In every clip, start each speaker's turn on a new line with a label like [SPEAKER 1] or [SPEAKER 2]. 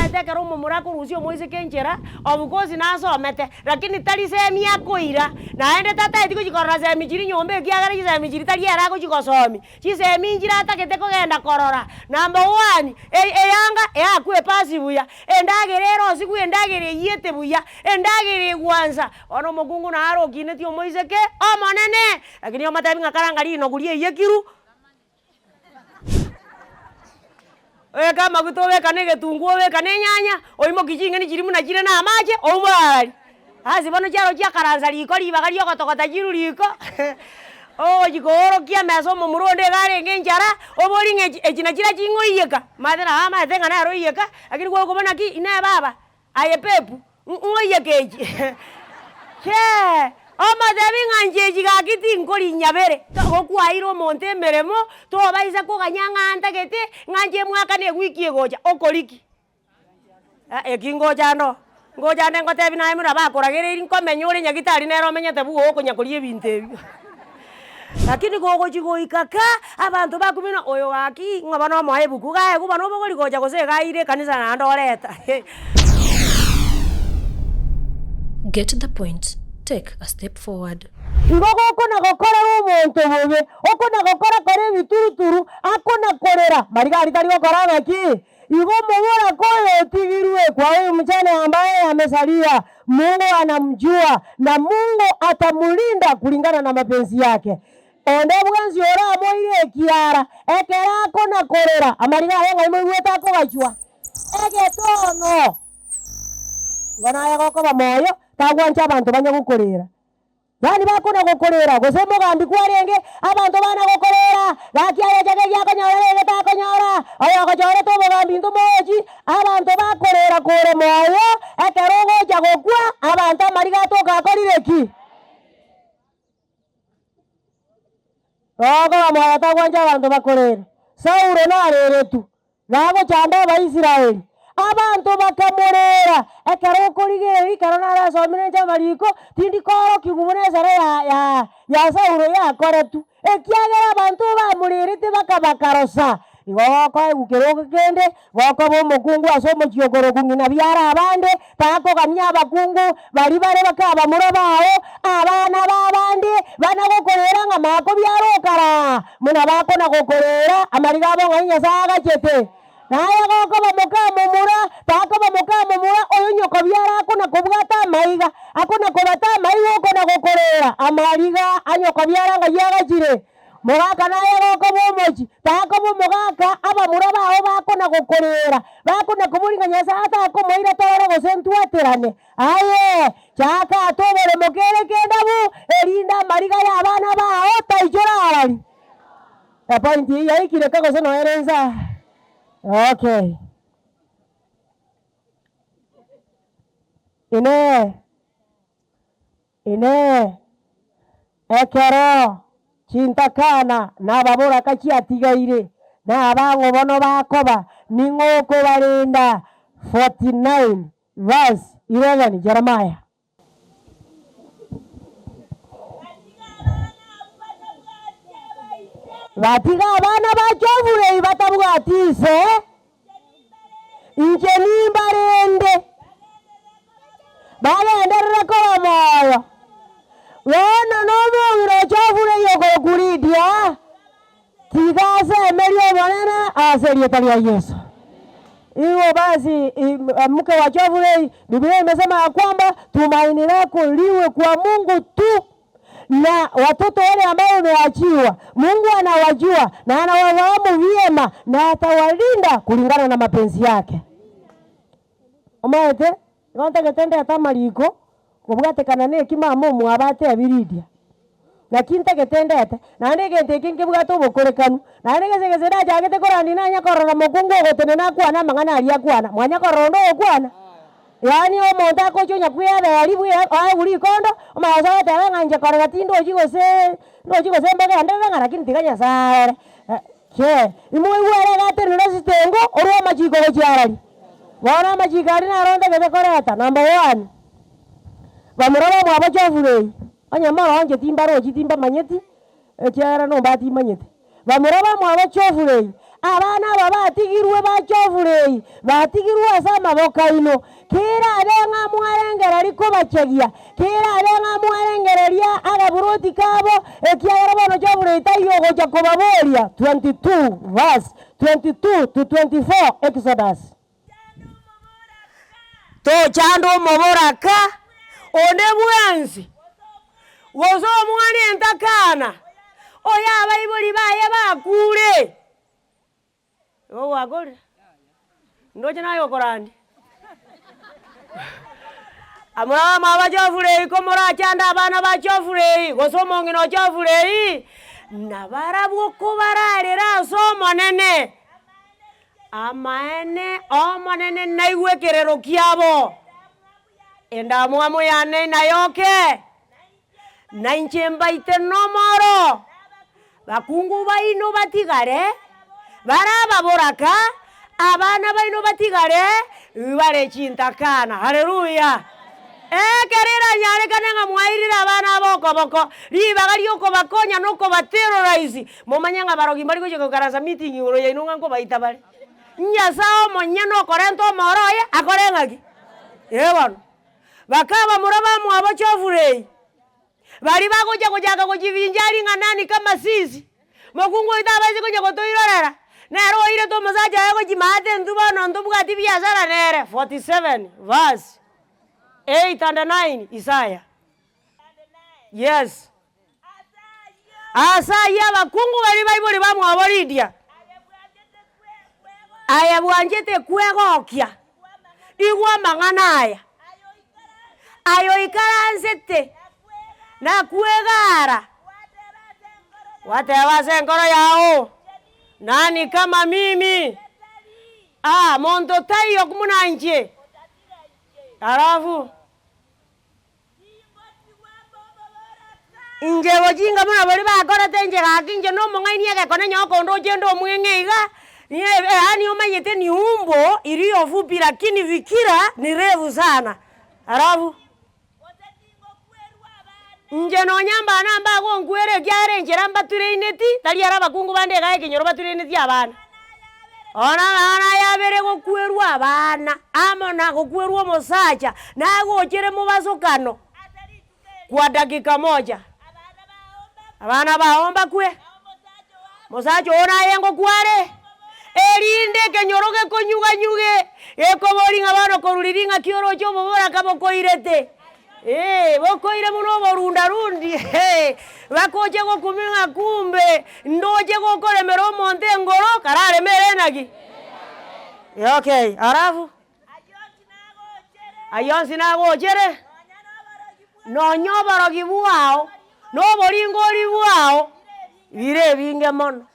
[SPEAKER 1] Omanyete ekero omomura akorusia omoiseke enchera, of course nasomete, lakini tari semi akoira, naende tataeti gochia korora semi chiria nyomba ekiagera chisemi chiria tari ere agochia gosomia. Chisemi nchire atagete kogenda korora, number one, e- eyanga eakwe epasi buya, endagera erosigwe endagera eyiete buya, endagera egwansa. Bono omokungu naro okinetie omoiseke omonene, lakini omotebi ng'a karanga rinogu riaiyekirwe. Obeke amaguta obeka na egetunguo obeka na enyanya, oimokie ching'eni chiria buna chire na amache, oumore arari. Basi bono chiaro chiakaransa riko ribaga ria ogotogota chirwe riko, ogochi koorokia emesa omomura onde iga arenge enchara, oborie ng'a echi echi nachi nachi ng'oiyeka, omanyete nabo amaete ng'a nere oiyeka, lakini gwakobua naki inee baba, aye pepu, ng'oiyeka echi chee, omotebi ng'a inche echi gaki tinkori nyabere. Gokwaire omonto emeremo, tobaisa koganya ng'a ntagete, ng'a inche mwakane ewiki egocha, okori ki? Eki ngocha ando, ngocha ande ngotebi naye buna bakoragereiri nkomenya ore nyagitari nere omenyete bwogo okonya koria ebinto ebio. Lakini gogochi goika ka, abanto bakumina oyo gaki ng'a bono omoe ebuku, gaegwa bono obogori gocha gose iga aire ekanisa naende oreta.
[SPEAKER 2] Get the point, take a step forward.
[SPEAKER 1] Igo gokona gokorera omonto bobe, okona gokora kora ebituruturu, akona korera, mariga aria tari gokora ng'aki? Igo omoboraka oyo otigirwe kwa huyu mjane ambaye amesalia, Mungu anamjua, na Mungu atamulinda kulingana na mapenzi yake. Onde bwensi oramoire ekiara, ekero akona-korera, amariga aye ng'ai moigwete akogachwa? Egetono. Igo naye gokoba moyo, tagwancha abanto banya gokorera. Yaani bakona gokorera, gose omogambi kwarenge, abanto bana gokorera, gaki aye chake egiakonyora na ege takonyora, oyogochorete obogambi intwe mogochi, abanto bakorera kore moyo, ekero ogocha gokwa, abanto amariga atoka akorire ki? Okoba moyo tagwancha abanto bakorere. Saulo nareretwe, Nagochanda Abaisraeli. Abanto bakamoreera, Ekero okorigereria, ekero narasomire inche amariko, tindi koorokigwa buna esere ya ya ya Saulo yakoretwe, ekiagera abanto bamorerete bakabakarosa. Igo gokoegwa kerogo kende, gokoba omokungu ase omochie okorokwa ng'ina biara abande, takogania abakungu baria bare bakabamura bao, abana b'abande, bana gokoreera ng'a makobiara okaraa. Buna bakona-gokoreera amariga abo ng'ai Nyasae agachete. Naye gokoba moka momura, takoba moka momura, oyo nyokobiara akona-kobwata amaiga, akona-kobata amaiga okona-gokoreera amariga a nyokobiara ng'ai agachire. Mogaka naye gokoba omochie, takoba omogaka, abamura bao bakona-gokoreera, bakona-koboria ng'a Nyasae atakomoira torore gose ntwaterane. Aye, chaka ate oboremo kere kendabu, erinde amariga y'abana bao taichora arari. Epoint eyio yaikire ka gose noere insa? Okay. Inee! Inee! Ekero chintakana na ababoraka chiatigaire, na abang'o bono bakoba, ning'o okobarenda? 49 Verse 11, Jeremiah. Batiga abana ba Jofurei batabwati ise, inche nimbarende, bagenderere koba moyo. Bono nomong'ina o Jofurei okorokwa Lidia, tiga asemerie Omonene ase erieta ria Yeso. Igo basi mke wa Jofurei, Biblia imesema ya kwamba tumaini lako liwe kwa Mungu tu na watoto wale ambao umeachiwa, Mungu anawajua na anawafahamu vyema na atawalinda kulingana na mapenzi yake. Omanyete, igo ntagete ndete amariko kobwatekana na eki mama omwabo atebie Lydia. Naki ntagete ndete, naende egento eke nkebwate obokorekanu, naende gese gese ndachagete korandia nanye korora mokungu ogotenena akwane amang'ana aria akwana, mwanya korora onde ogokwana? Yaani omonto agocha onya kweberia bwe aegwe rikondo, omanye ase ogoteba ng'a inche korora tindochi gose ndochi gose mbogenderere ng'a lakini tiga Nyasaye arore. Che, imoigwe ere iga atenene ase chitengo, orue amachiko gochia arari. Bono amachiko aria naro ntagete koreta, number one, bamura bamwabo Geoffrey, onye moroo inche timbarochi timbamanyeti, ekiagera nomba timanyete. Bamura bamwabo Geoffrey, Abana aba batigirwe bachoburei, batigirwe ase amaboko aino. Kerabe ng'a mwarengereria kobachegia, kerabe ng'a mwarengereria agaburoti kabo, ekiagera bono choburei taiyo ogocha kobaboria, 22 verse 22 to 24 Exodus. Tochanda omoboraka onde bwensi, gose omwana entakana, oyo abaibori baye bakure. Igo gwakorire? Ndoche naye okorandia. Amura bamwabo Geoffrey, komorachande abana ba Geoffrey, gose omong'ina o Geoffrey, nabarabwo kobararere ase Omonene. Amaene, Omonene naigwe ekerero kiabo, endamwamu yane inayoke, na inche mbaite nomoro, bakungu baino batigare bare ababoraka, abana baino batigare bare chintakana. Haleluya! Ekero eranyarekane ng'a mwairire abana aba okoboko, ribaga riokobakonya na okobaterrorize, momanye ng'a abarogi mbari gochia goikaransa meeting igoro yaino ng'a nkobaita bare. Nyasae omonyene okorenta omoro oye akore ng'aki? Ee bono. Bakabamura bamwabo Geoffrey, baria bagochia gochaka gochivinjari ng'a nani kama sisi, mokungu oito abaise konya gotoirorera, nere oirete omosacha oye gochia maate intwe bono ntobwati biasara nere, 47 verse 8 and 9 Isaya. Yes. Ase ayio abakungu baria baibori bamwabo Lidia, aye bwanchete kwegokia, igwa amang'ana aya, aye oikaransete na kwegara, gwateba ase enkoro yao, Nani kama mimi? Ah, monto taiyo buna inche. Alafu. Inche gochinga buna baria bakorete inche gaki inche nomong'aini egekone nyowe konde ochende omweng'e iga, yaani omanyete ni umbo iliyo fupi lakini fikira ni refu sana, alafu inche nonya mbana mbagonkwera ekiagera enchera mbatureineti, tari ere abakungu bande igaa ekenyoro batureineti abana. Bono amang'ana aya abere gokwerwa abana, amo na gokwerwa omosacha, nagochere mobasokano kwa dakika moja. Abana bao mbakwe, omosacha oo naye ngokwa are, erinde ekenyoro gekonyuganyuge, gekoboria ng'a bono korwa riria ng'aki oroche oboboraka bokoirete. Ee, bokoire buna oborunda-rundi, bakoche gokumia ng'a kumbe ndoche gokoremera omonto engoro, kararemere enaki? Okay, alafu ayio onsi nagochere, nonya oborogi bwao, na oboringori bwao, bire ebinge mono.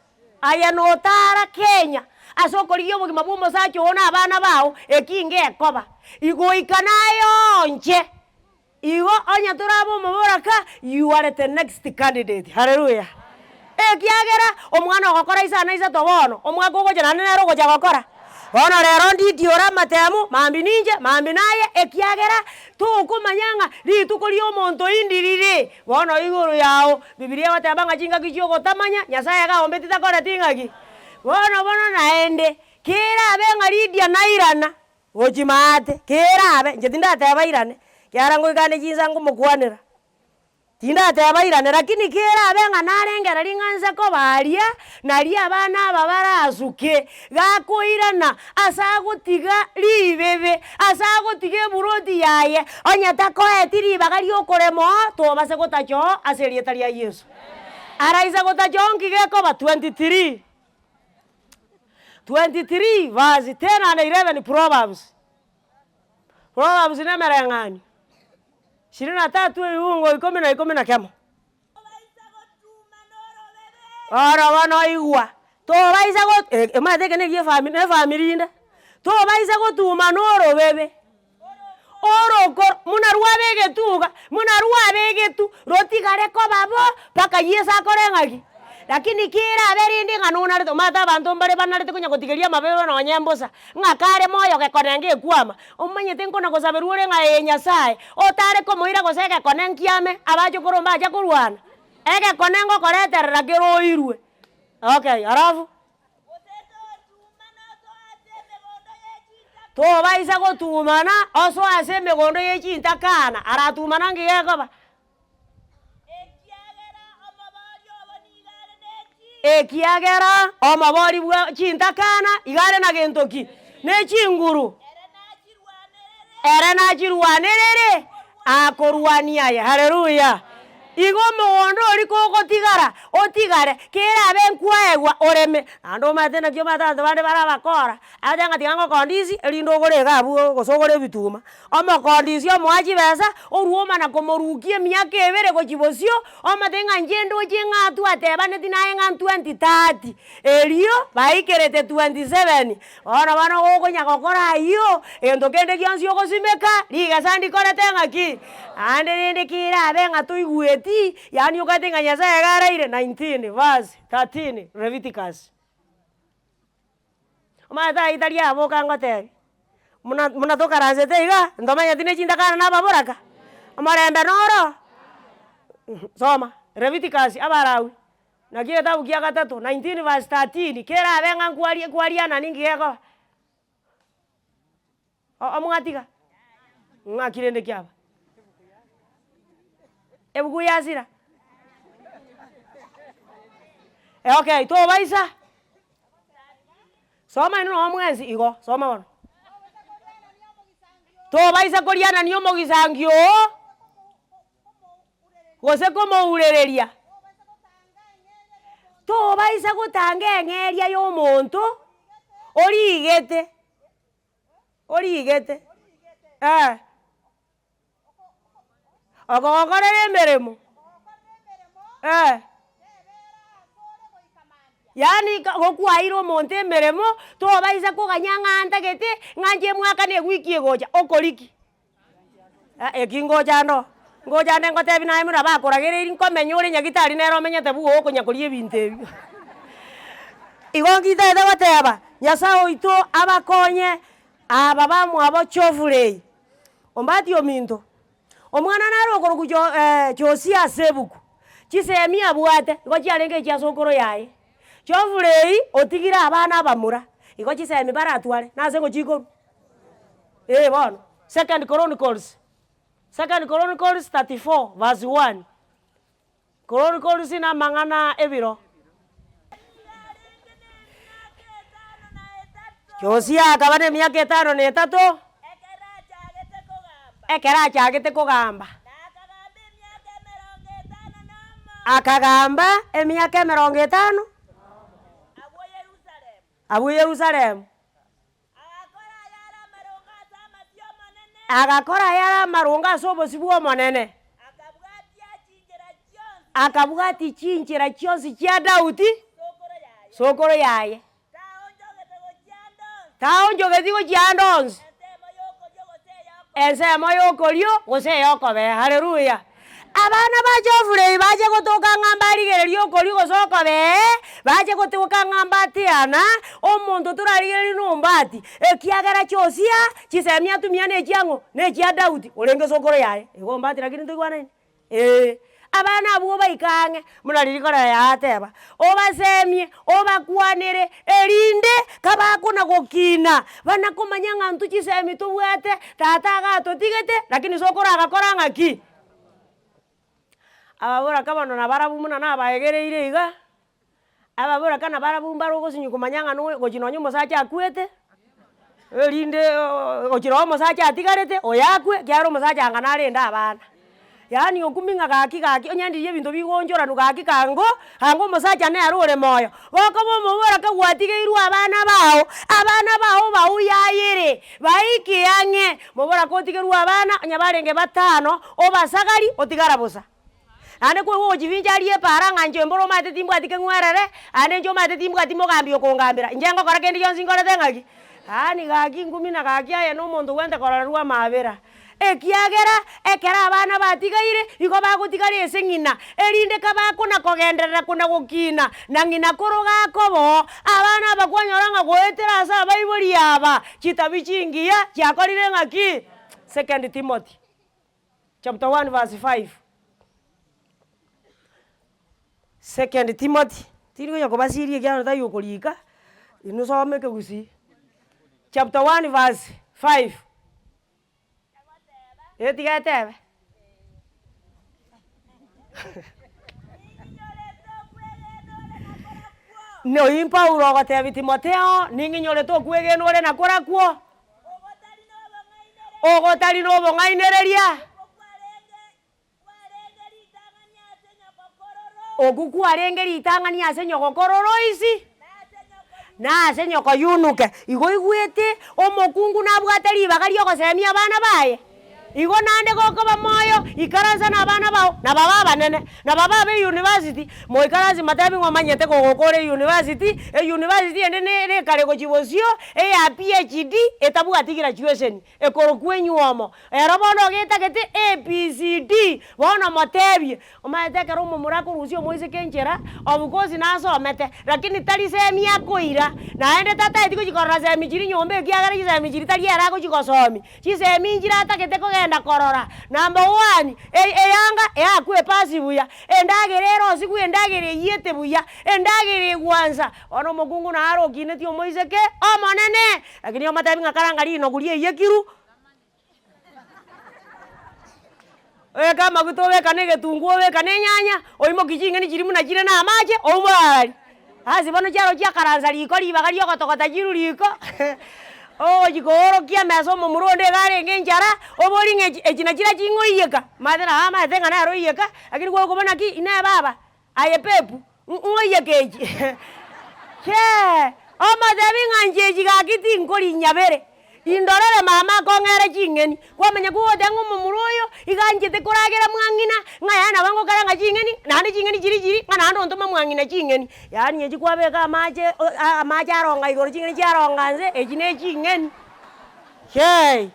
[SPEAKER 1] Aye notara Kenya ase okorigia obogima bwa omosacha oo na abana bao, eki ngekoba. Igoika naye onche. Igo onye torabe omoboraka, you are the next candidate. Haleluya! Ekiagera omwana ogokora isano na isato bono, omwaka ogocha naende nere ogocha gokora. Bono rero nditi ore amatemu, mambia ninche, mambia naye, ekiagera tokomanya ng'a rituko ria omonto indi rire. Bono igoro yao, Bibilia egoteba ng'a chingaki chi'ogotamanya, Nyasaye iga aombeti takoreti ng'aki? Bono bono naende, kerabe ng'a Lidia nairana gochia maate, kerabe, inche tindateba airane, ekiagera ngoika ande chinsa ngomokwanera. Tindateba airane, lakini kerabe ng'a narengereria ng'a nse koba aria, nario abana aba barasuke, gakoirana ase agotiga ribebe, ase agotiga eburoti yaye, onye takoeti ribaga riokorema oo, tobase gotacha oo ase erieta ria Yeso. Araisa gotacha oo nki gekoba? 23 23 verse 10 and 11 Proverbs. Proverbs na emereng'anio, ishirini na tatu ebiungo ikomi na ikomi na kemo. Oro bono oigwa, tobaisa go omanyete eke na efami na efamiri inde, tobaisa gotuma na orobebe, orokoro muna rwabegetwe iga, muna rwabegetwe, rotigare koba bo mpaka Yeso akore ng'aki? Lakini kerabe rende ng'a nonarete, omanyete abanto mbare banarete konya gotigeria amabebe nonye mbosa, ng'a kare moyo gekone ngekwama, omanyete nkona gosaberwa ore ng'a ee Nyasaye, otare komoira gose egekone nkiame, abachokoro mbacha korwana, egekone ngokoreterera kere oirwe. Okay, alafu. Tobaisa gotumana osoe ase emegondo ye chintakana, aratumana nki gekoba? Ekiagera omobori bwa chintakana iga are na gento ki? Ne chinguru. Ere nachirwanerere akorwania aye. Haleluya! Igo omogondo oria kogotigara, otigare, kerabe nkwaegwa oreme, naende omanyete naki omanyete abanto bande bare abakora, agotebi ng'a tiga ngokondisi erinde ogore iga abwo gose ogore ebituma. Omokondisi omoa chibesa, orwa omana komorukia emiaka ebere gochia bosio, omotebie ng'a inche ndoche ng'a twatebaneti naye ng'a twenty thirty, erio baikerete 27, Bono bono gokonya gokora ayio, egento kende gionsi ogosimeka, rigesa ndikorete ng'aki? Naende rende kerabe ng'a toigweti, yaani okagete ng'a Nyasaye iga araire 19 verse 13 Leviticus. Omanyete ayio tari aboka ngotebia, muna muna tokaransete igaa, ntomanyeti ne chintakana na ababoraka, omorembe noro? Soma, Leviticus Abalawi. Naki egetabu kia gatato, 19 verse 13, kerabe ng'a nkwarie kwarianani nki gekoba? O- omwatiga? Ng'aki rende kiaba? Ebuku yasira? Okay, tobaisa, soma inwe nonye mwensi igo, soma bono. Tobaisa korianania omogisangio oo. Gose komourereria. Tobaisa gotanga eng'eria y'omonto origete, origete, eh. Okogokorera emeremo, eh. Yaani gokwaeire omonto emeremo, tobaisa koganya ng'a ntagete, ng'a nche mwakane ewiki egocha, okoriki. Eki ngocha ande oo, ngocha ande ngotebi naye buna bakoragereiri nkomenya ore nyagitari nere omenyete bwogo okonya koria ebinto ebio. Igo ngitagete goteba, Nyasaye oito abakonye aba bamwabo Geoffrey, ombati ominto, omwana nare okorokwa Jo Josia ase ebuku, chisemi abwate igo chiarenge echia sokoro yaye. Geoffrey otigire abana abamura, igo chisemi baratware, nase ngochikorwa. Ee bono, Second Chronicles, Second Chronicles 34 verse 1, Chronicles na amang'ana ebiro. Josia akaba na emiaka etano na etato, ekero achagete kogamba. Akagamba emiaka emerongo etano, abwo Yerusalemu. Agakora ayare amaronge ase obosio bw'Omonene, akabwatia chinchera chionsi chia Daudi sokoro yaye, taonchogeti gochia ande onsi, ensemo y'okorio gose ey'okobee. Haleluya! Abana ba Geoffrey bache gotoka ng'a mbarigererie okoria gose okobee, bache gotoka ng'a mbatiana, omonto torarigererie nombati, ekiagera Josia chisemi atumia na echiang'o? Na echia Daudi, orenge sokoro yaye. Igo ombati lakini ntoigwanaine? Eeh. Abana abwo obaike ang'e, buna riria korora yateba, obasemie, obakwanere, erinde kabakona gokina, bana komanya ng'a intwe chisemi tobwate, tata agatotigete, lakini sokoro agakora ng'aki? Ababoraka bono nabarabwo buna nabaegereire iga, ababoraka nabarabwo mbare ogosinywa komanya ng'a noyo gochia nonye omosacha akwete, erinde gochia nonye omosacha atigarete, oyo akwe, ekiagera omosacha anga narende abana. Yaani okumia ng'a gaki gaki onye ndiria ebinto bigoonchoranwa gaki kango, ango omosacha nere ore moyo. Gokoba omoboraka gwatigeirwe abana bao, abana bao bauyaire, baike ang'e, moboraka otigerwe abana onye barenge batano, obasagari otigara bosa. Naende kwegwa ogochifincharia epaara ng'a inche mboro omanyete timbwati keng'werere, aende inche omanyete timbwati mogambi okongambera, inche ngokora kende gionsi nkorete ng'aki? Yaani gaki ngumi na gaki aye na omonto ogwente kororerwa amaabera. Ekiagera ekero abana batigaire, igo bagotigara ase ng'ina, erinde kabakona kogenderera kona gokina, na ng'ina koro gakoba oo, abana aba kwanyora ng'a goetera ase abaibori aba, chitabi chingiya chiakorire ng'aki? Second Timothy chapter 1 verse 5. Second Timothy, tindi konya kobasiria ekiagera tari okorika, inwe soma ekegusii. Chapter 1 verse. Five. Eh tiga etebe. Noyio Paulo ogotebia Timotheo, ning'inyorete okwegena ore nakorakwo, ogotari na obong'ainereria. Okwo kwarenge ritang'ani ase nyogokoro Loisi, na ase nyoko Yunuke. Igo oigwete omokungu nabwate ribaga ri'ogosemia abana baye? Igo naende gokoba moyo, ikaransa na abana bao, na babe abanene, na babe abe eyunivasiti, moikaranse motebi ng'a omanyete kogokora eyunivasiti, eyunivasiti ende nere ekare gochia bosio, eya PhD, etabwati graduation. Ekorokwa enywomo. Ero bono ogetagete ABCD, bono motebie, omanyete ekero omomura akorusia omoiseke enchera, of course nasomete, lakini tari semi akoira, naende tataeti gochia korora semi chiria nyomba ekiagera chisemi chiria tari ere agochia gosomia, chisemi nchire atagete kogenda korora, number one, eyanga eakwe epasi buya, endagera erosigwe endagera eyiete buya, endagera egwansa, bono omokungu naro okinetie omoiseke omonene. Lakini omotebi ng'a karanga rinogu riaiyekiru, obeke amaguta obeka na egetunguo obeka na enyanya, oimokie ching'eni chiria buna chire na amache, oumore arari. Asi bono chiaro chiakaransa riko ribaga riogotogota chiru riko, ogochi koorokia emesa omomura onde iga arenge enchara, obori ng'a echi echi nachiria ching'oiyeka, omanyete nabo amaete ng'a nere oiyeka, lakini gwakobua naki inee baba. Aye pepu, ng'oiyeke echi. Chee! Omotebi ng'a inche echi gaki tinkori nyabere, indorere mama akong'ere ching'eni. Kwamanya kogoteba ng'a omomura oyo, iga anchete koragera mwang'ina, ng'a yaani nabo ngokaranga ching'eni, naende ching'eni chiria chiri, ng'a naende ontome mwang'ina ching'eni. Yaani echi kwabeka amache o amache aronga igoro ching'eni chiaronga nse, echi ne ching'eni. Chee!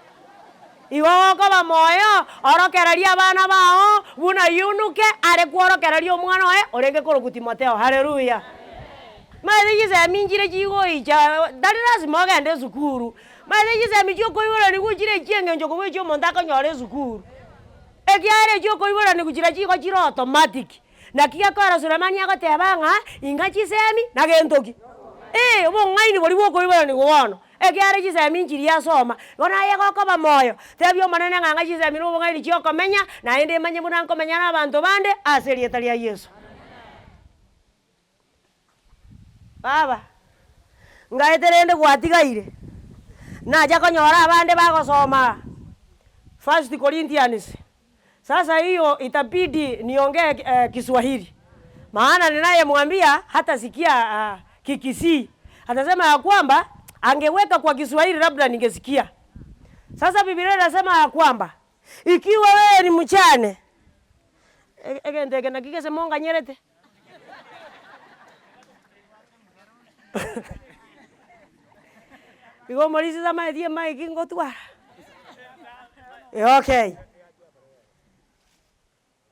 [SPEAKER 1] Igo gokoba moyo, orokererie abana bao buna Yunuke are kworokereria omwana oye orenge korokwa Timotheo. Haleluya! Omanyete chisemi nchire chigoicha, tari lasima ogende esukuru, omanyete chisemi chiokoiboraniwa chire echieng'encho kobua echio omonto akonyora esukuru. Ekiagera echio okoiboraniwa chiria chigo chire automatic. Naki gekogera Sulemani agoteba ng'a inga chisemi na gento ki? Ee, obong'aini boria bwokoiboraniwa bono. Ekiagera chisemi nchiria asoma, bono aye gokoba moyo, tebia Omonene ng'a ng'a chisemi na obong'aini chiokomenya, naende manye buna nkomenya na abanto bande ase erieta ria Yeso. Baba, ngaete rende gwatigaire, nacha konyora abande bagosoma First Corinthians. Sasa hiyo itabidi niongee Kiswahili maana ninayemwambia hatasikia Kikisii atasema ya kwamba angeweka kwa Kiswahili labda ningesikia. Sasa Biblia inasema ya kwamba ikiwa wewe ni mjane, egento eke naki gese monganyerete? Igo omorisia tamaeti emic ngotwara? Okay.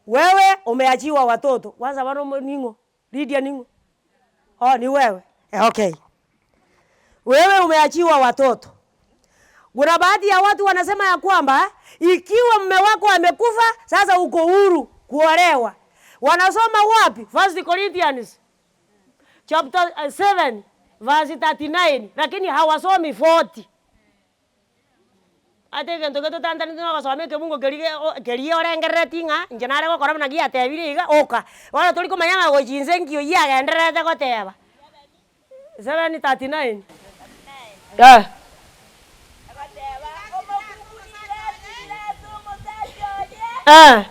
[SPEAKER 1] Wewe umeachiwa watoto, kwanza bono omo ning'o? Lydia ning'o? Oh ni wewe, okay. Wewe umeachiwa watoto. Kuna baadhi ya watu wanasema ya kwamba ikiwa mume wako amekufa, sasa uko huru kuolewa. Wanasoma wapi? First Corinthians chapter 7 verse 39, lakini hawasomi 40. Ate egento getotantanete na ogosoma ekebungo keria ge o keria orengerereti ng'a inche nare gokora buna giatebire iga oka. Bono tori komanya ng'a gochia inse nki oyio agendererete goteba. 7:39 Eh.
[SPEAKER 3] Agateba, Omokungu nigo asibire ase omosacha oye,
[SPEAKER 1] Eh.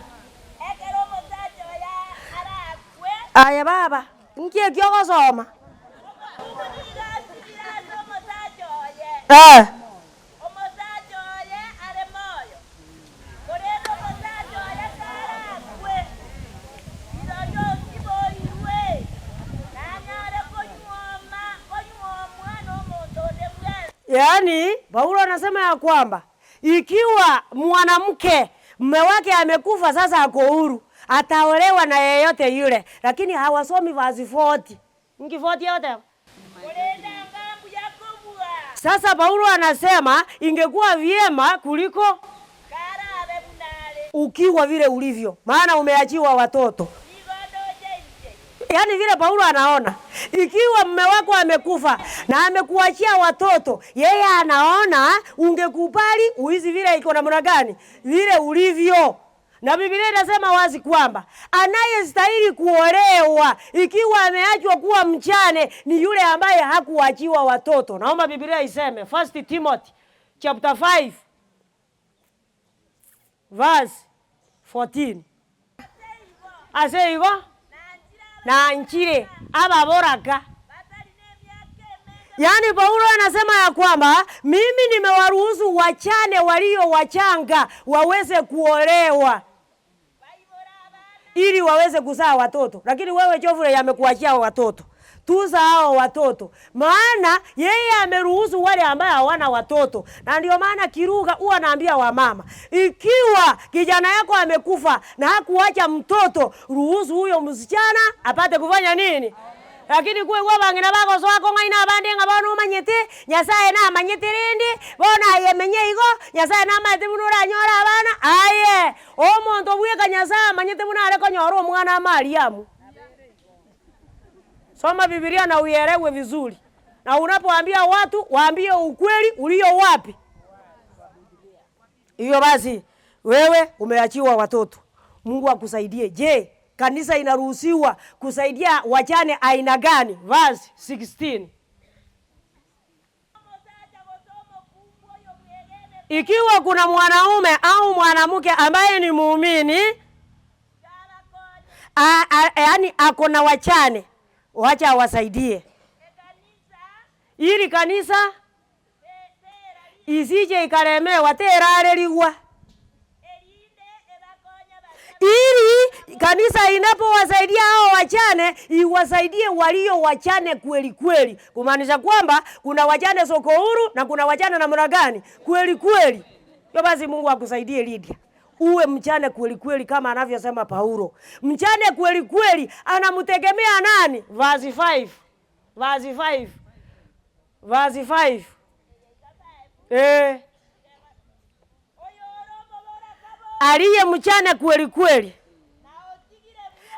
[SPEAKER 3] ekero omosacha oye arakwe.
[SPEAKER 1] Aye baba, nki ekio ogosoma?
[SPEAKER 3] Omokungu nigo asibire ase omosacha oye.
[SPEAKER 1] Eh.
[SPEAKER 3] Omosacha oye are moyo, korende omosacha oye karakwe, rirorio osiboirwe, nanyare konyuoma konyuomwa nomonto onde bwensi.
[SPEAKER 1] Yaani, Paulo anasema ya kwamba ikiwa mwanamke mume wake amekufa, sasa ako huru, ataolewa na yeyote yule, lakini hawasomi verse 40. Nki 40 egoteba?
[SPEAKER 3] Korende anga mbuya kobua.
[SPEAKER 1] Sasa Paulo anasema ingekuwa vyema kuliko
[SPEAKER 3] Karabe buna are.
[SPEAKER 1] ukiwa vile ulivyo, maana umeachiwa watoto.
[SPEAKER 3] Nigo ndoche inche.
[SPEAKER 1] Yaani vile Paulo anaona ikiwa mume wako amekufa na amekuachia watoto, yeye anaona ungekubali uishi vile iko namna gani, vile ulivyo. Na Biblia inasema wazi kwamba anayestahili kuolewa ikiwa ameachwa kuwa mjane ni yule ambaye hakuachiwa watoto. Naomba Biblia iseme First Timothy chapter 5 verse 14. Ase igo nanchire ababoraka. Yaani Paulo anasema ya kwamba mimi nimewaruhusu wachane walio wachanga waweze kuolewa ili waweze kuzaa watoto, lakini wewe Geoffrey amekuachia watoto, tunza hao watoto, maana yeye ameruhusu wale ambao hawana watoto. Na ndio maana Kiruga huwa anaambia wamama, ikiwa kijana yako amekufa na hakuacha mtoto, ruhusu huyo msichana apate kufanya nini? Lakini kwegwa abang'ina bagosoa kong'aina abande ng'a bono omanyete, Nyasaye namanyete rende, bono aye menye igo, Nyasaye namanyete buna oranyore abana, aye, omonto bweka Nyasaye amanyete buna are konyora omwana Mariamu. Soma Bibilia na uielewe vizuri, na unapoambia watu waambie ukweli ulio wapi. Hivyo basi wewe umeachiwa watoto, Mungu akusaidie. Je, kanisa inaruhusiwa kusaidia wajane aina gani? Verse 16. Ikiwa kuna mwanaume au mwanamke ambaye ni muumini yaani ako na wachane, wacha awasaidie ili kanisa isije ikalemewa terarerigwa ili kanisa inapowasaidia hao wachane iwasaidie walio wachane kweli kweli, kumaanisha kwamba kuna wachane soko huru na kuna wachane namna gani kweli kweli. Hiyo basi, Mungu akusaidie Lydia, uwe mchane kweli kweli kama anavyosema Paulo. Mchane kweli kweli anamtegemea nani? Verse 5. Verse 5. Verse 5. Eh. Aliye mchane kweli kweli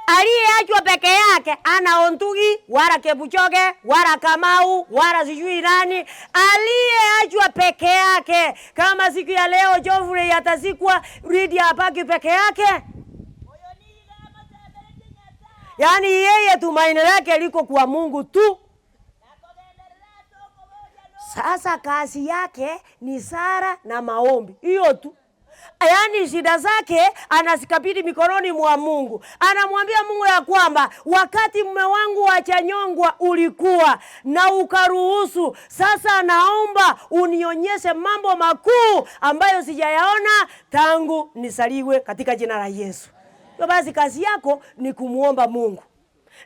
[SPEAKER 1] aliyeachwa peke yake ana Ontugi wala Kipchoge wala Kamau wala sijui nani, aliyeachwa peke yake. Kama siku ya leo Geoffrey atazikwa, Lydia abaki peke yake. Yaani yeye tumaini lake liko kwa Mungu tu. Sasa kazi yake ni sala na maombi, hiyo tu. Yaani shida zake anazikabidhi mikononi mwa Mungu. Anamwambia Mungu ya kwamba wakati mume wangu wa Chanyongwa ulikuwa na ukaruhusu, sasa naomba unionyeshe mambo makuu ambayo sijayaona tangu nisaliwe katika jina la Yesu. Hivyo basi kazi yako ni kumwomba Mungu,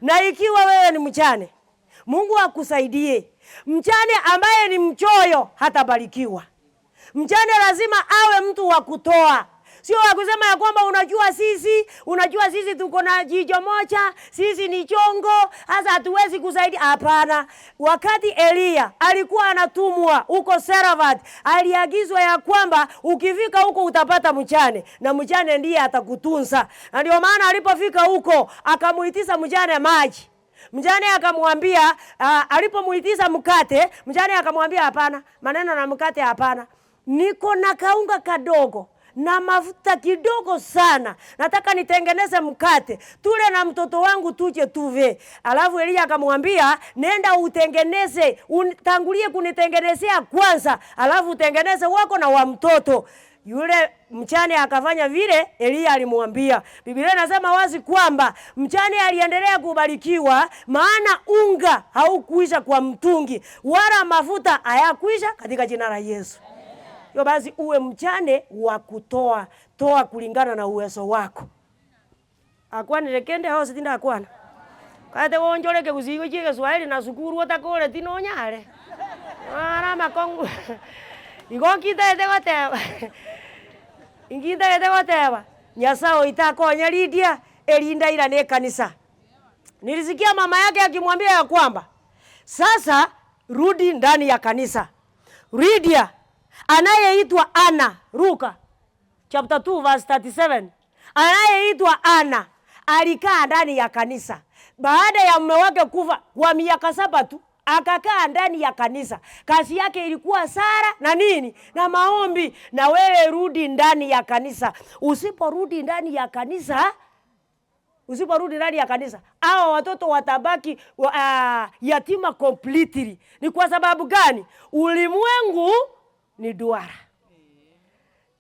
[SPEAKER 1] na ikiwa wewe ni mjane, Mungu akusaidie. Mjane ambaye ni mchoyo hatabarikiwa. Mjane lazima awe mtu wa kutoa, sio wa kusema ya kwamba unajua sisi, unajua sisi tuko na jicho moja, sisi ni chongo, hasa hatuwezi kusaidia. Hapana. Wakati Eliya alikuwa anatumwa huko Seravad, aliagizwa ya kwamba ukifika huko utapata mjane na mjane ndiye atakutunza. Na ndio maana alipofika huko akamuitisha mjane maji. Mjane akamwambia, alipomuitisha mkate, mjane akamwambia hapana, maneno na mkate hapana. Niko na kaunga kadogo na mafuta kidogo sana, nataka nitengeneze mkate tule na mtoto wangu tuje tuve. Alafu Eliya akamwambia nenda utengeneze, utangulie kunitengenezea kwanza, alafu utengeneze wako na wa mtoto. Yule mchane akafanya vile Eliya alimwambia. Biblia inasema wazi kwamba mchane aliendelea kubarikiwa, maana unga haukuisha kwa mtungi wala mafuta hayakuisha katika jina la Yesu. Hiyo basi uwe mchane wa kutoa, toa kulingana na uwezo wako. Akwanire kende hose tinda akwana. Kate wonjoreke gusigo chie Kiswahili na sukuru otakore tinonyare. Ara makongu. Igo nkitaete goteba. Nkitaete goteba. Nyasaye oito akonya Lydia erinda irane ekanisa. Nilisikia mama yake akimwambia ya kwamba sasa rudi ndani ya kanisa. Lydia anayeitwa Ana, Luka chapter 2 verse 37, anayeitwa Ana alikaa ndani ya kanisa. Baada ya mume wake kufa kwa miaka saba tu, akakaa ndani ya kanisa. Kazi yake ilikuwa sala na nini na maombi. Na wewe rudi ndani ya kanisa. Usiporudi ndani ya kanisa, usiporudi ndani ya kanisa, hao watoto watabaki wa, yatima completely. Ni kwa sababu gani? Ulimwengu ni duara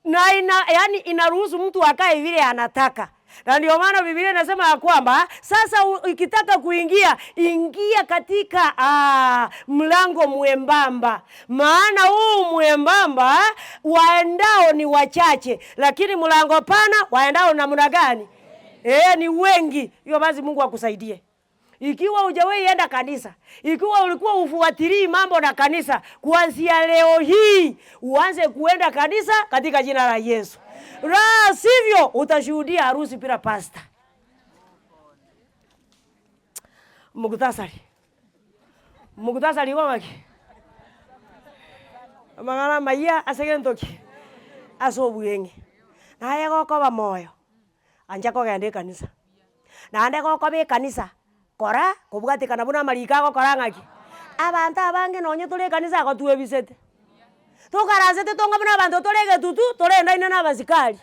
[SPEAKER 1] na ina, yani inaruhusu mtu akae vile anataka, na ndio maana Biblia inasema ya kwamba sasa ukitaka kuingia ingia katika mlango mwembamba, maana huu mwembamba waendao ni wachache, lakini mlango pana waendao namna gani? E, ni wengi. Hiyo basi Mungu akusaidie. Ikiwa hujawahi enda kanisa, ikiwa ulikuwa ufuatilii mambo na kanisa, kuanzia leo hii uanze kuenda kanisa katika jina la Yesu. La sivyo utashuhudia harusi bila pasta. Muktasari. Muktasari gomaki. Amang'ana amaya ase gento ki? Ase obweng'e. Naye gokoba moyo, ancha kogenda ekanisa. Naende gokoba ekanisa, kora kobwatekana buna amariko agokora ng'aki? Abanto abange nonye tore ekanisa igo twebisete. Tokaransete tonga buna abanto tore egetutu, torendaine na abasikari.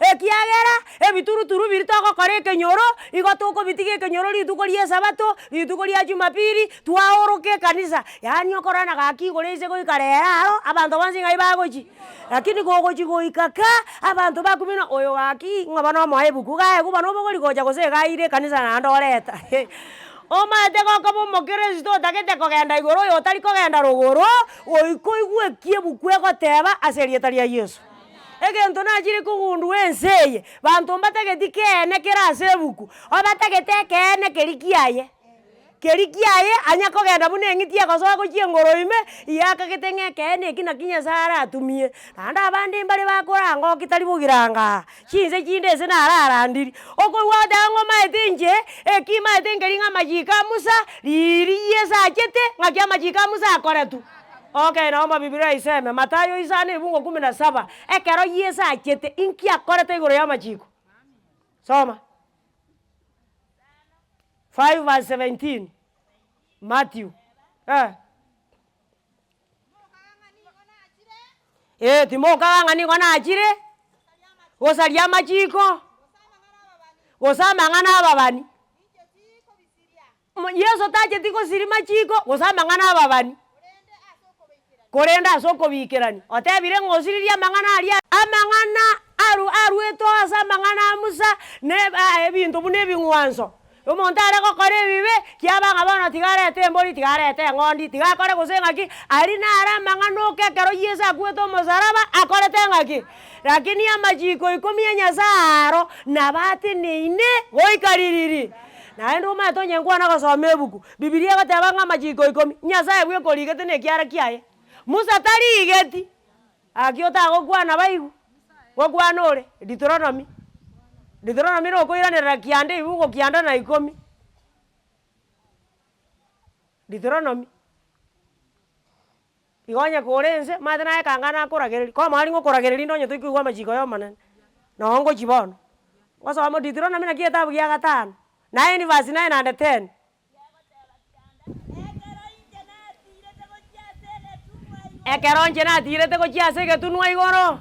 [SPEAKER 1] Ekiagera, ebituruturu biria togokora ekenyoro, igo tokobitiga ekenyoro rituko ria esabato, rituko ria jumapili, twaoroka ekanisa, yaani okorana gaki igoro ase goika rero aro, abanto bonsi ng'ai bagochi. Lakini gogochi goika ka, abanto bakumina oyo gaki ng'a bono omoe ebuku, iga aegwa bono obogori gocha gose iga aire ekanisa naende oreta Omanyete gokoba omokristo otagete kogenda igoro oyo otari kogenda rogoro, goika oigwe eki ebuku egoteba ase erieta ria Yeso. Egento nachire kogundua ense eye, banto mbatageti keene kere ase ebuku, obatagete ekeene keria kiaye. Keria kiaye anya kogenda buna eng'iti egosoa gochia engoro ime, yakagete ng'a ekeene eki naki Nyasaye aratumie. Naende abande mbare bakorangoki tari bogiranga aa, chinse chinde ase nararandiri, okoigwa goteba ng'a omaete inche, eki maete nkeri ng'a amachiko a Musa, riiri Yeso achete, ng'aki amachiko a Musa akoretwe. Okay, naomba Bibilia iseme, Mathayo isano ebungo kumi na saba, ekero Yeso achete, inki akorete igoro ya amachiko? Soma. 5 verse 17, Matthew, eh. Eh, timokaga ng'a nigo nachire gosaria amachiko, gose amang'ana ababani. Yeso tacheti gosiria machiko gose amang'ana ababani, korende ase okobiikerania. Otebire ng'a osiririe amang'ana aria amang'ana aru aruete oo ase amang'ana a Musa, na ebinto buna ebing'wanso. Omonto are gokora ebibe, kiaba ng'a bono tiga arete embori, tiga arete eng'ondi, tiga akore gose ng'aki, aria naro amang'ana oka ekero Yeso akwete omosaraba, akorete ng'aki? Lakini amachiko ikomi a Nyasaye aro, nabo ateneine goika ririri. Naende omanyete onye nkwana gosoma ebuku, Bibilia egoteba ng'a amachiko ikomi, Nyasaye bweka origete na ekiara kiaye. Musa tarigeti, aki otagokwana baigwe, gokwana ore Deuteronomy, Deuteronomy nokoiranerera kianda ebibugo kianda na ikomi. Deuteronomy. Igo onye kore ense, omanyete naye ekanga nakoragereria, komoa ring'o okoragereria rinde onye toikoigwa amachiko ya Omonene, noo ngochia bono. Gosoma Deuteronomy naki egetabu gia gatano, nine verse nine and ten. Ekero inche natirete gochia ase egetunwa igoro.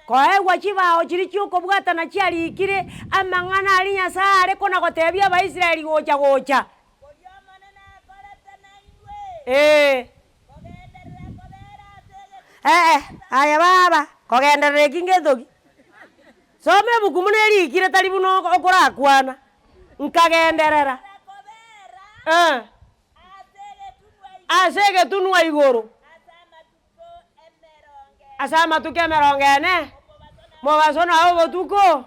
[SPEAKER 1] Koegwa chibao chiria chi'okobwatana chiarikire amang'ana aria Nyasae are kona-gotebia Abaisraeli gocha gocha. Ee. Ee, aye baba, kogenderera eki ngento ki? Soma ebuku buna erikire tari buna okorakwana. Nkagenderera. Ee. Ase egetunwa igoro. Ase amatuko emerongo ene, mobaso na obotuko,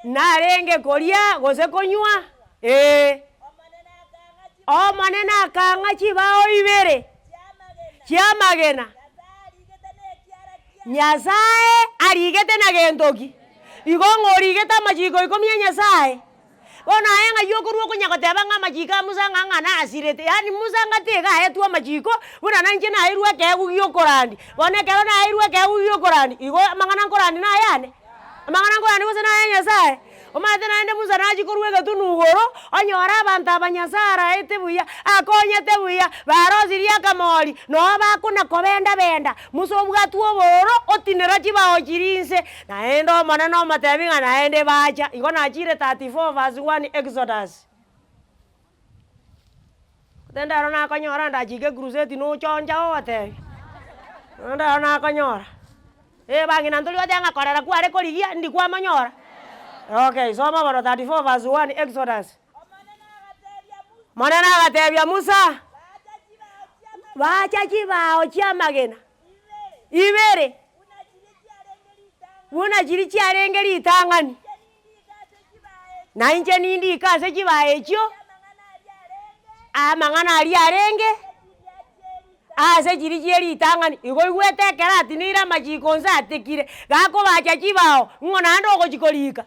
[SPEAKER 1] narenge koria gose konywa, ee. Omonene akang'a chibao ibere chi'amagena, Nyasae arigete na gento ki? Igo ng'a origete amachiko ikomi a Nyasae. Bono aye ng'ai okorwa okonya goteba ng'a amachiko a Musa ng'a ng'a nasirete, yaani Musa ngati iga aetwe amachiko, buna nainche naeirwe ekeegwa gia okorandia. Bono ekero naeirwe ekeegwa gia okorandia, igo amang'ana nkorandia nayane? Amang'ana nkoyani gose naye Nyasaye? Omanyete naende Musa nachia korwa egetunu igoro, onyore abanto aba Nyasaye araete buya, akonyete buya, barosirie akamori, noo bakona kobenda benda, Musa obwatwe obororo, otinera chibao chiria inse, naende Omonene omotebia ng'a naende bacha. Igo nachire 34 verse 1 Exodus. Gose ndaro nakonyora ndachike ecrusade nochoncha ogotebia, ndaro nakonyora. Eh bang'ina ntori goteba ng'a korera kware korigia ndi kwamonyora? Okay, soma bono 34 verse 1 Exodus. Omonene agatebia Musa, Bacha chibao chi'amagena ibere, buna chiria chiarenge ritang'ani. Na inche nindike ase chibao echio amang'ana aria arenge ase chiria chie ritang'ani. Igo oigwete ekero atineire amachiko onsi atekire, gakobacha chibao, ng'o naende ogochia korika?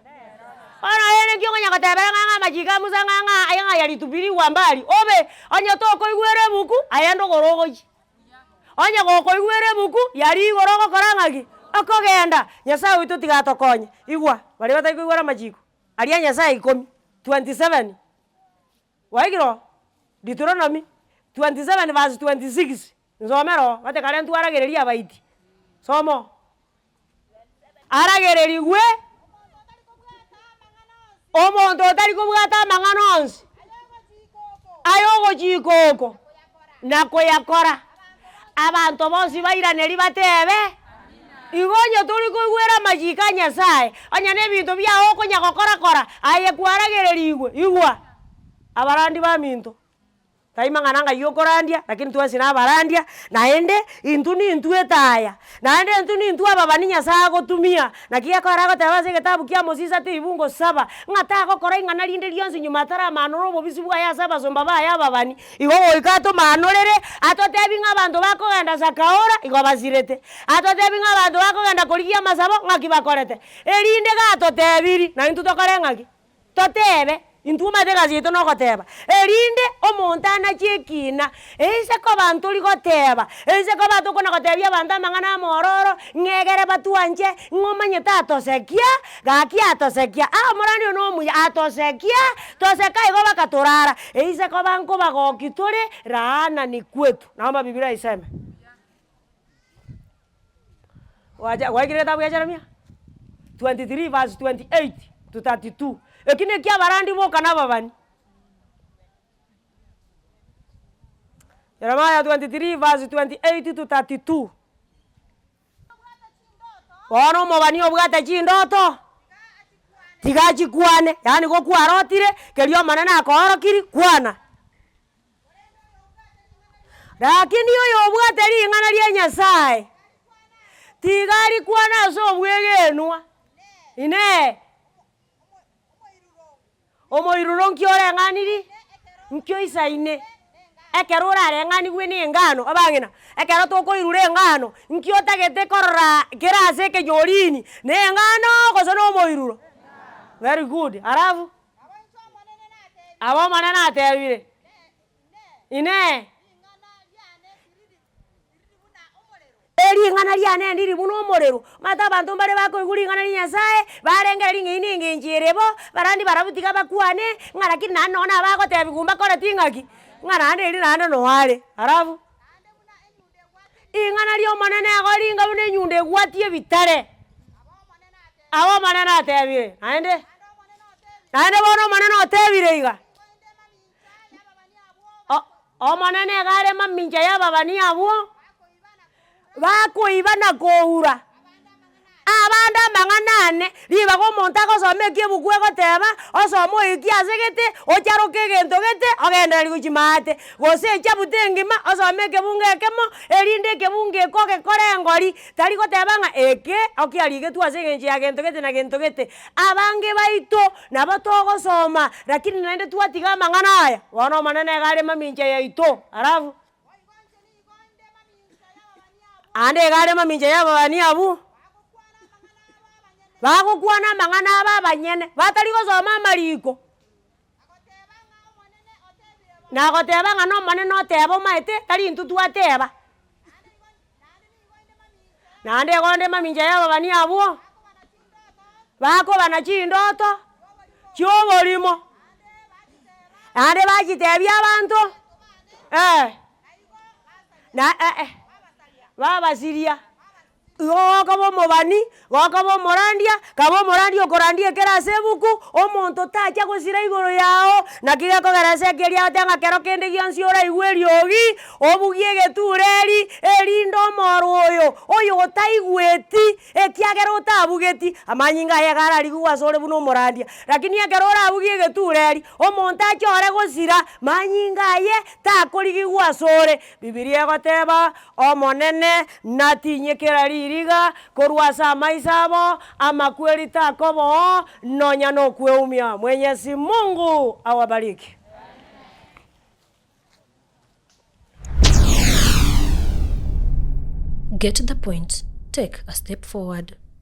[SPEAKER 1] Bono rende nki okonya gotebera ng'a ng'a amachiko a Musa ng'a ng'a aya ng'a yalitupiliwa mbali, obe onye tokoigwera ebuku, aye ndogoro ogochia. Onye gokoigwera ebuku, yaria igoro ogokora ng'aki? Okogenda. Nyasaye oito tiga atokonye. Igwa, baria batari koigwera amachiko, aria Nyasaye ikomi, 27, gwaikire oo? Deuteronomy 27 verse 26, nsomera oo, gati kare ntwaragereria abaiti, soma oo. Aragererigwe omonto otari kobwata amang'ana onsi ay'ogochika oko na koyakora. Abanto bonsi bairanerie batebe, Igo onye tori koigwera amachiko a Nyasae, onye na ebinto biao okonya gokora kora, aye kwaragererigwe. Igwa, abarandi baminto. Tai mang'ana ng'ai okorandia, lakini twensi nabarandia, naende intwe nintwe etaya, naende intwe nintwe ababani Nyasaye agotumia. Naki gekogera agoteba ase egetabu kia Mosisa ati ribungo saba, ng'a tagokora ing'ana rinde rionsi nyuma ataramanora obobisi bwaye ase abasomba baye ababani. Igo goika atomanorere, atotebi ng'a abanto bakogenda Sakaora igo basirete, atotebi ng'a abanto bakogenda korigia amasabo ng'aki bakorete, erinde gatotebiri, naintwe tokore ng'aki? Totebe, intwe omanyete egasi yaito nogoteba, erinde omonto anachie ekina, ense koba ntori goteba, ense koba tokona gotebia abanto amang'ana amororo, ng'a egere batwanche, ng'a omanyete atosekia, gaki atosekia, aa omorani oyo nomuya, atosekia, toseka igo bakatorara, ense koba nkobagoki tore, laana ni kwetu. Naomba bibilia iseme. Gwacha gwaikire egetabu gia Jeremia 23 verse 28 to 32, eki nekia abarandi boka na ababani. Jeremiah 23 verse 28 to 32. Bono omobani obwate chindoto, tiga achikwane, yaani gokwarotire, keria Omonene akoorokiri, kwana. Lakini oyobwate ring'ana ria Nyasae, tiga arikwane ase obwegenwa. Inee! Omoiruro nki oreng'aniri? Nki oisaine? Ekero orareng'anigwe na engano, abang'ina, ekero tokoirura engano, nki otagete korora kere ase ekenyorini, na engano gose na omoiruro? Very good, alafu? Aba Omonene atebire, Inee! Ering'ana riane ndiri buna omorero. Omanyete abanto mbare bakoigwa ring'ana ria Nyasae, barengereria ng'a eyio nengencho ere bo, barandi barabwo tiga bakwane, ng'a lakini naende nonye nabagotebiwa mbakoreti ng'aki, ng'a naende erio naende noo are. Alafu, ring'ana ri'Omonene igo ringa buna enyundo egwatie ebitare. Aba Omonene atebire, naende, naende bono Omonene otebire iga, O- Omonene iga are mamincha y'ababani abwo, bakoiba na koura abande amang'ana ane, ribaga omonto agosoma eki ebuku egoteba, osome oikie ase gete, ocharoke egento gete, ogendereri gochia maate. Gose echabuta engima, osome ekebungo ekemo, erinde ekebungo eke ogekore engori. Tari goteba ng'a eke okiarigetwe ase eng'encho ya gento gete na gento gete. Abange baito nabo togosoma, lakini naende twatiga amang'ana aya, bono Omonene iga are mamincha yaito. Alafu ande iga are mamincha ya ababani abwo, bagokwana amang'ana abo abanyene, batari gosoma amariko. Nagoteba ng'a n'Omonene oteba omaete, tari intwe twateba. Naende igo onde mamincha y'ababani abwo. Bakobana chindoto chi'oborimo, naende bachitebia abanto, eh, na eh, babasiria. Igo gokoba omobani, gokoba omorandia, kaba omorandia okorandia ekere ase ebuku, omonto tacha gosira igoro yao, naki gekogera ase ekeria agoteba ng'a kero kende gionsi oraigwe eriogi, obugie egetureri, erinde omoro oyo, oyo otaigweti ekiagera otabugeti, amanyinga aye iga ararigigwe asore buna omorandia. Rakini ekero orabugie egetureri, omonto achore gosira, manyinga aye takorigigwa asore. Bibilia egoteba, Omonene natinye kera ririga korwa ase amaiso abo, amakweri takoba oo, nonya nokweumia. Mwenyezi Mungu awabariki.
[SPEAKER 2] Get the point, take a step forward.